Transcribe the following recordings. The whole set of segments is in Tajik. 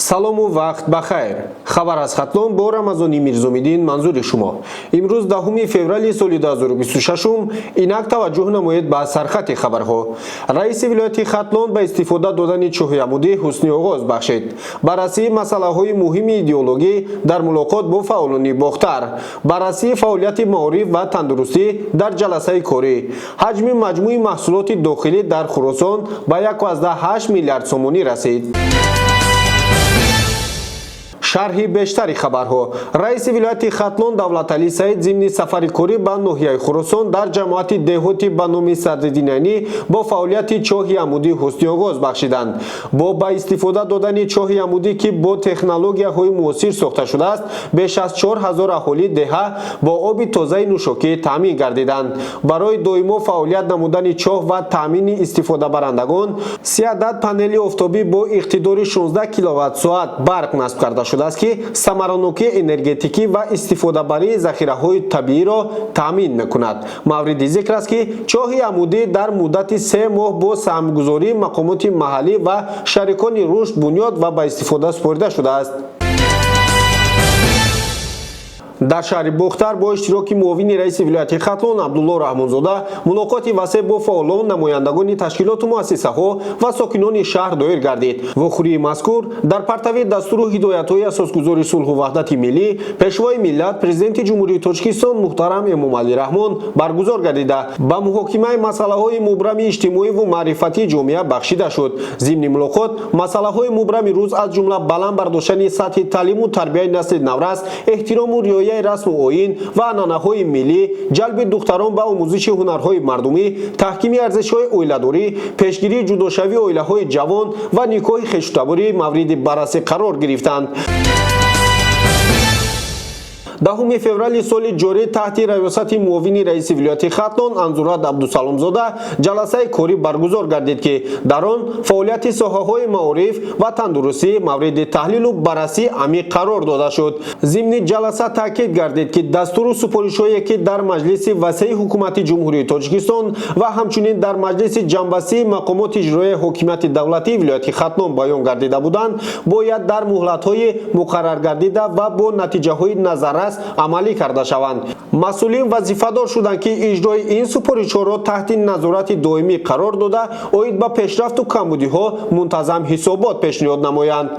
Салому вақт ба хайр. Хабар аз Хатлон бо Рамазони Мирзомиддин манзури шумо. Имрӯз 10 феврали соли 2026. Инак, таваҷҷӯҳ намоед ба сархати хабарҳо. Раиси вилояти Хатлон ба истифода додани чоҳи амудӣ ҳусни оғоз бахшид. Баррасии масъалаҳои муҳими идеологӣ дар мулоқот бо фаъолони Бохтар. Баррасии фаъолияти маориф ва тандурустӣ дар ҷаласаи корӣ. Ҳаҷми маҷмӯи маҳсулоти дохилӣ дар Хуросон ба 1,8 миллиард сомонӣ расид. Шарҳи бештари хабарҳо. Раиси вилояти Хатлон Давлаталӣ Саид зимни сафари корӣ ба ноҳияи Хуросон дар ҷамоати деҳоти ба номи Садриддин Айнӣ бо фаъолияти чоҳи амудӣ ҳусни оғоз бахшиданд. Бо ба истифода додани чоҳи амудӣ, ки бо технологияҳои муосир сохта шудааст, беш аз 4000 аҳолии деҳа бо оби тозаи нӯшокӣ таъмин гардиданд. Барои доимо фаъолият намудани чоҳ ва таъмини истифодабарандагон 30 адад панели офтобӣ бо иқтидори 16 киловатт-соат барқ насб карда шудааст, ки самаранокии энергетикӣ ва истифодабарии захираҳои табииро таъмин мекунад. Мавриди зикр аст, ки чоҳи амудӣ дар муддати 3 моҳ бо саҳмгузории мақомоти маҳаллӣ ва шарикони рушд бунёд ва ба истифода супорида шудааст. Дар шаҳри Бохтар бо иштироки муовини раиси вилояти Хатлон Абдулло Раҳмонзода мулоқоти васеъ бо фаъолон, намояндагони ташкилоту муассисаҳо ва сокинони шаҳр доир гардид. Вохӯрии мазкур дар партави дастуру ҳидоятҳои асосгузори сулҳу ваҳдати миллӣ, Пешвои миллат, Президенти Ҷумҳурии Тоҷикистон муҳтарам Эмомалӣ Раҳмон баргузор гардида, ба муҳокимаи масъалаҳои мубрами иҷтимоиву маърифатии ҷомеа бахшида шуд. Зимни мулоқот масъалаҳои мубрами рӯз, аз ҷумла баланд бардоштани сатҳи таълиму тарбияи насли наврас, эҳтирому риояи расму оин ва анъанаҳои миллӣ, ҷалби духтарон ба омӯзиши ҳунарҳои мардумӣ, таҳкими арзишҳои оиладорӣ, пешгирии ҷудошавии оилаҳои ҷавон ва никоҳи хешутаборӣ мавриди баррасӣ қарор гирифтанд. 10 феврали соли ҷорӣ таҳти раёсати муовини раиси вилояти Хатлон Анзурат Абдусаломзода ҷаласаи корӣ баргузор гардид, ки дар он фаъолияти соҳаҳои маориф ва тандурустӣ мавриди таҳлилу баррасии амиқ қарор дода шуд. Зимни ҷаласа таъкид гардид, ки дастуру супоришҳое, ки дар маҷлиси васеи Ҳукумати Ҷумҳурии Тоҷикистон ва ҳамчунин дар маҷлиси ҷамъбастии мақомоти иҷроияи ҳокимияти давлатии вилояти Хатлон баён гардида буданд, бояд дар муҳлатҳои муқарраргардида ва бо натиҷаҳои назаррас амалӣ карда шаванд. Масъулин вазифадор шуданд, ки иҷрои ин супоришҳоро таҳти назорати доимӣ қарор дода, оид ба пешрафту камбудиҳо мунтазам ҳисобот пешниҳод намоянд.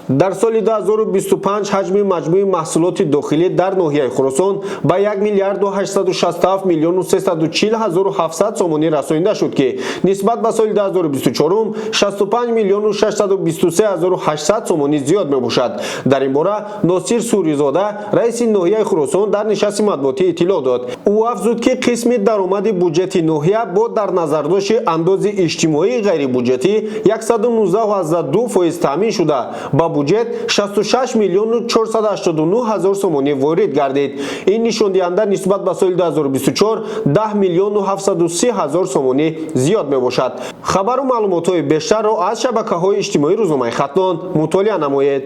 Дар соли 2025 ҳаҷми маҷмӯи маҳсулоти дохилӣ дар ноҳияи Хуросон ба 1 миллиарду 867 миллиону 340 ҳазору 700 сомонӣ расонида шуд, ки нисбат ба соли 2024 65 миллиону 623 ҳазору 800 сомонӣ зиёд мебошад. Дар ин бора Носир Суризода, раиси ноҳияи Хуросон, дар нишасти матбуотӣ иттилоъ дод. Ӯ афзуд, ки қисми даромади буҷети ноҳия бо дар назардошти андози иҷтимоии ғайрибуҷетӣ 119,2% таъмин шуда, ба буҷет 66 миллиону 489 ҳазор сомонӣ ворид гардид. Ин нишондиҳанда нисбат ба соли 2024 10 миллиону 730 ҳазор сомонӣ зиёд мебошад. Хабару маълумотҳои бештарро аз шабакаҳои иҷтимоии рӯзномаи Хатлон мутолиа намоед.